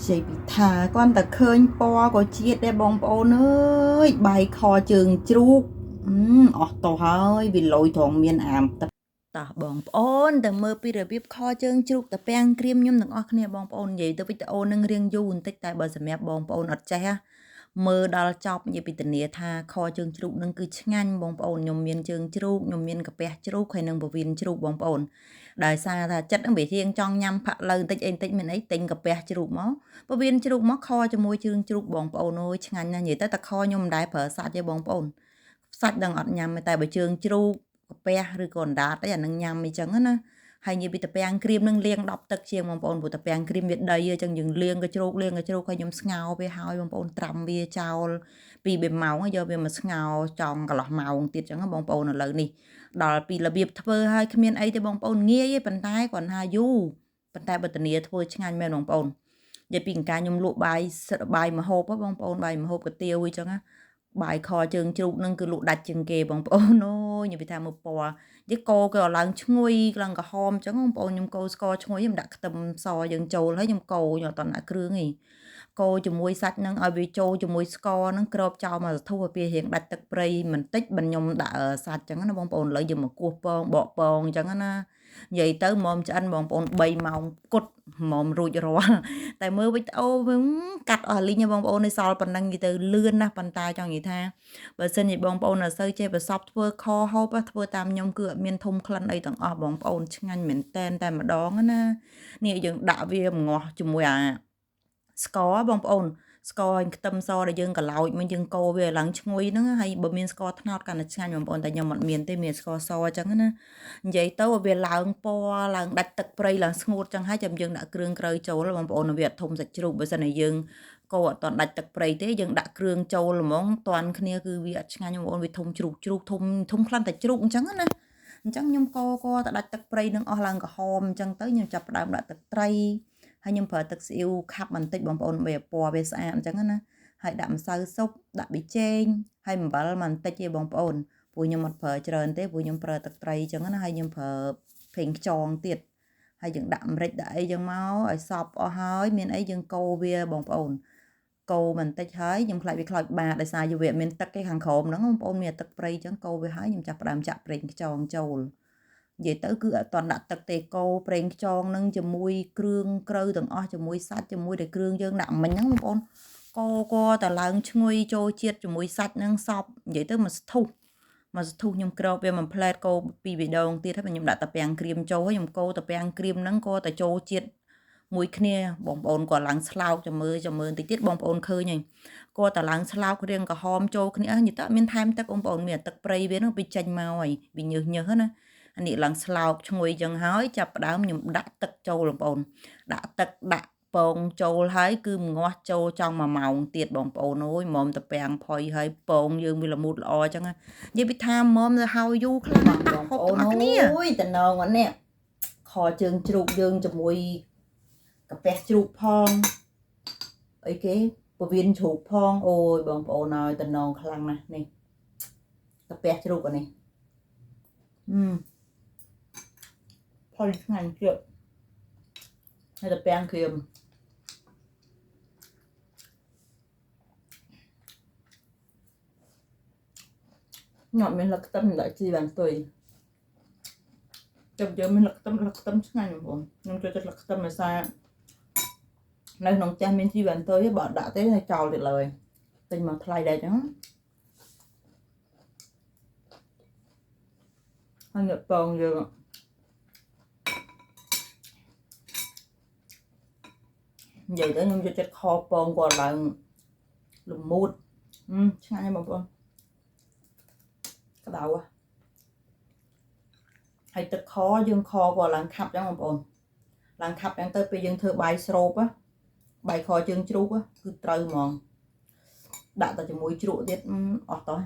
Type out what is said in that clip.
ជ័យពិថាគាត់តែឃើញពណ៌ក៏ជាតិដែរបងប្អូនអើយបាយខជើងជ្រូកអស់តោះហើយវាលយត្រង់មានអាមទឹកតោះបងប្អូនទៅមើលពីរបៀបខជើងជ្រូកតាពាំងក្រៀមខ្ញុំទាំងអស់គ្នាបងប្អូននិយាយទៅវីដេអូនឹងរៀងយូរបន្តិចតែបើសម្រាប់បងប្អូនអត់ចេះមើលដល់ចប់និយាយពីធានាថាខជើងជ្រូកនឹងគឺឆ្ងាញ់បងប្អូនខ្ញុំមានជើងជ្រូកខ្ញុំមានកាពះជ្រូកហើយនិងពវៀនជ្រូកបងប្អូនដោយសារថាចិត្តនឹងវារៀងចង់ញ៉ាំផាក់លើបន្តិចអីបន្តិចមានអីទិញកាពះជ្រូកមកពវៀនជ្រូកមកខជាមួយជើងជ្រូកបងប្អូនអើយឆ្ងាញ់ណាស់និយាយទៅតែខខ្ញុំមិនដែលប្រើសាច់ទេបងប្អូនសាច់ដឹងអត់ញ៉ាំទេតែបើជើងជ្រូកកាពះឬក៏អណ្ដាតអីអានឹងញ៉ាំអីចឹងណាហើយនិយាយពីតាពាំងក្រៀមនឹងលាង10ទឹកជាងបងប្អូនព្រោះតាពាំងក្រៀមវាដីអញ្ចឹងយើងលាងក៏ជ្រូកលាងក៏ជ្រូកហើយខ្ញុំស្ងោរវាហើយបងប្អូនត្រាំវាចោលពី3ម៉ោងយកវាមកស្ងោរចង់កន្លះម៉ោងទៀតអញ្ចឹងបងប្អូនឥឡូវនេះដល់ពីរបៀបធ្វើហើយគ្មានអីទេបងប្អូនងាយទេប៉ុន្តែគ្រាន់ថាយូរប៉ុន្តែបើធានាធ្វើឆ្ងាញ់មែនបងប្អូននិយាយពីអង្ការខ្ញុំលក់បាយបាយម្ហូបបងប្អូនបាយម្ហូបកាទៀវអីចឹងណាបាយខជើងជ្រូកនឹងគឺលក់ដាច់ជាងគេបងប្អូនអូយនិយាយថាមើលពណ៌និយាយកោគេឲ្យឡើងឈ្ងុយឡើងក្រហមអញ្ចឹងបងប្អូនខ្ញុំកូរស្ករឈ្ងុយខ្ញុំដាក់ខ្ទឹមសយើងចូលហើយខ្ញុំកូរខ្ញុំអត់តដាក់គ្រឿងទេកូរជាមួយសាច់នឹងឲ្យវាចូលជាមួយស្ករនឹងក្របចោលមកសធុះឲ្យវារៀងដាច់ទឹកព្រៃបន្តិចបើខ្ញុំដាក់សាច់អញ្ចឹងណាបងប្អូនឥឡូវយើងមកគោះពងបកពងអញ្ចឹងណានិយាយទៅមុំឆ្អិនបងប្អូន3ម៉ោងគត់មុំរួចរាល់តែមើលវីដេអូវិញកាត់អស់លីងបងប្អូននេះសល់ប៉ុណ្ណឹងនិយាយទៅលឿនណាស់ប៉ុន្តែចង់និយាយថាបើសិនជាបងប្អូនអត់សូវចេះប្រសពធ្វើខហូបធ្វើតាមខ្ញុំគឺអត់មានធំក្លិនអីទាំងអស់បងប្អូនឆ្ងាញ់មែនតែនតែម្ដងណានេះយើងដាក់វាម្ងាស់ជាមួយអាស្ករបងប្អូនស្ករហើយខ្ទឹមសដែលយើងកឡោចមិញយើងកូរវាឡើងឈ្ងុយហ្នឹងហើយបើមានស្ករត្នោតកាន់តែឆ្ងាញ់បងប្អូនតែខ្ញុំអត់មានទេមានស្ករសអញ្ចឹងណានិយាយទៅវាឡើងពណ៌ឡើងដាច់ទឹកព្រៃឡើងស្ងួតចឹងហើយចាំយើងដាក់គ្រឿងក្រៅចូលបងប្អូនវាអត់ធំសាច់ជ្រូកបើសិនជាយើងកូរអត់ទាន់ដាច់ទឹកព្រៃទេយើងដាក់គ្រឿងចូលហ្មងតាន់គ្នាគឺវាអត់ឆ្ងាញ់បងប្អូនវាធំជ្រូកជ្រូកធំធំខ្លាំងតែជ្រូកអញ្ចឹងណាអញ្ចឹងខ្ញុំកូរកទៅដាច់ទឹកព្រៃនឹងអស់ឡើងក្រហមអញ្ចឹងទៅខ្ញុំចាប់ផ្ដើមដាក់ទឹកត្រីហើយខ្ញុំប្រើទឹកស៊ីអ៊ីវខាប់បន្តិចបងប្អូនបីពណ៌វាស្អាតអញ្ចឹងណាហើយដាក់ម្សៅស៊ុបដាក់ប៊ីចេងហើយអំបិលមកបន្តិចទេបងប្អូនព្រោះខ្ញុំអត់ប្រើច្រើនទេព្រោះខ្ញុំប្រើទឹកត្រីអញ្ចឹងណាហើយខ្ញុំប្រើប្រេងខ្យងទៀតហើយយើងដាក់ម្រេចដាក់អីចឹងមកឲ្យសព្វអស់ហើយមានអីយើងកូរវាបងប្អូនកូរបន្តិចហើយខ្ញុំខ្លាចវាខ្លោចបាតដោយសារវាមានទឹកឯខាងក្រោមហ្នឹងបងប្អូនមានទឹកព្រៃអញ្ចឹងកូរវាហើយខ្ញុំចាប់ផ្ដើមចាក់ប្រេងខ្យងចូលនិយាយទៅគឺអត់ទាន់ដាក់ទឹកទេកូរប្រេងខ្យងនឹងជាមួយគ្រឿងក្រៅទាំងអស់ជាមួយសាច់ជាមួយតែគ្រឿងយើងដាក់មិញហ្នឹងបងប្អូនកូរកតែឡើងឈ្ងុយចូលជាតិជាមួយសាច់ហ្នឹងសពនិយាយទៅមកស្ទុះខ្ញុំក្របវាមួយផ្លែតកូរពីរដងទៀតហើយខ្ញុំដាក់តាពាំងក្រៀមចូលហើយខ្ញុំកូរតាពាំងក្រៀមហ្នឹងក៏តែចូលជាតិមួយគ្នាបងប្អូនក៏ឡើងស្លោកចាំមើលបន្តិចទៀតបងប្អូនឃើញហើយក៏តែឡើងស្លោករៀងក្រហមចូលគ្នានិយាយទៅមានថែមទឹកបងប្អូនមានទឹកព្រៃវាហ្នឹងវាចេញមកហើយវាញើសញើសណាអានេះឡើងស្លោកឈ្ងុយចឹងហើយចាប់ផ្ដើមខ្ញុំដាក់ទឹកចូលបងប្អូនដាក់ទឹកដាក់ពងចូលហើយគឺម្ងាស់ចូលចង់1ម៉ោងទៀតបងប្អូនអើយមុំតាពាំងផុយហើយពងយើងវាល្មូតល្អចឹងនិយាយពីថាមុំទៅហើយយូរខ្លាំងបងប្អូនអូយតំណងអានេះខជើងជ្រូកយើងជាមួយកាពះជ្រូកផងអីគេពវៀនជ្រូកផងអូយបងប្អូនហើយតំណងខ្លាំងណាស់នេះកាពះជ្រូកអានេះផលឆ្ងាញ់ទៀតហើយតាពាំងក្រៀមញ៉ាំមានលឹកខ្ទឹមដាក់ជីបានទុយចាំយើងមានលឹកខ្ទឹមលឹកខ្ទឹមឆ្ងាញ់បងប្អូនខ្ញុំចូលចិត្តលឹកខ្ទឹមដោយសារនៅក្នុងផ្ទះមានជីបានទុយបើដាក់ទេចោលទៀតឡើយទិញមកថ្លៃដែរចឹងហើយអ្នកពងយើងនិយាយទៅខ្ញុំចូលចិត្តខពងគាត់ឡើងល្មូតឆ្ងាញ់បងប្អូនក្តៅហើយទឹកខយើងខគាត់ឡើងខាប់ចឹងបងប្អូនឡើងខាប់ចឹងទៅពេលយើងធ្វើបាយស្រូបបាយខជើងជ្រូកគឺត្រូវហ្មងដាក់តែជាមួយជ្រក់ទៀតអស់តោះ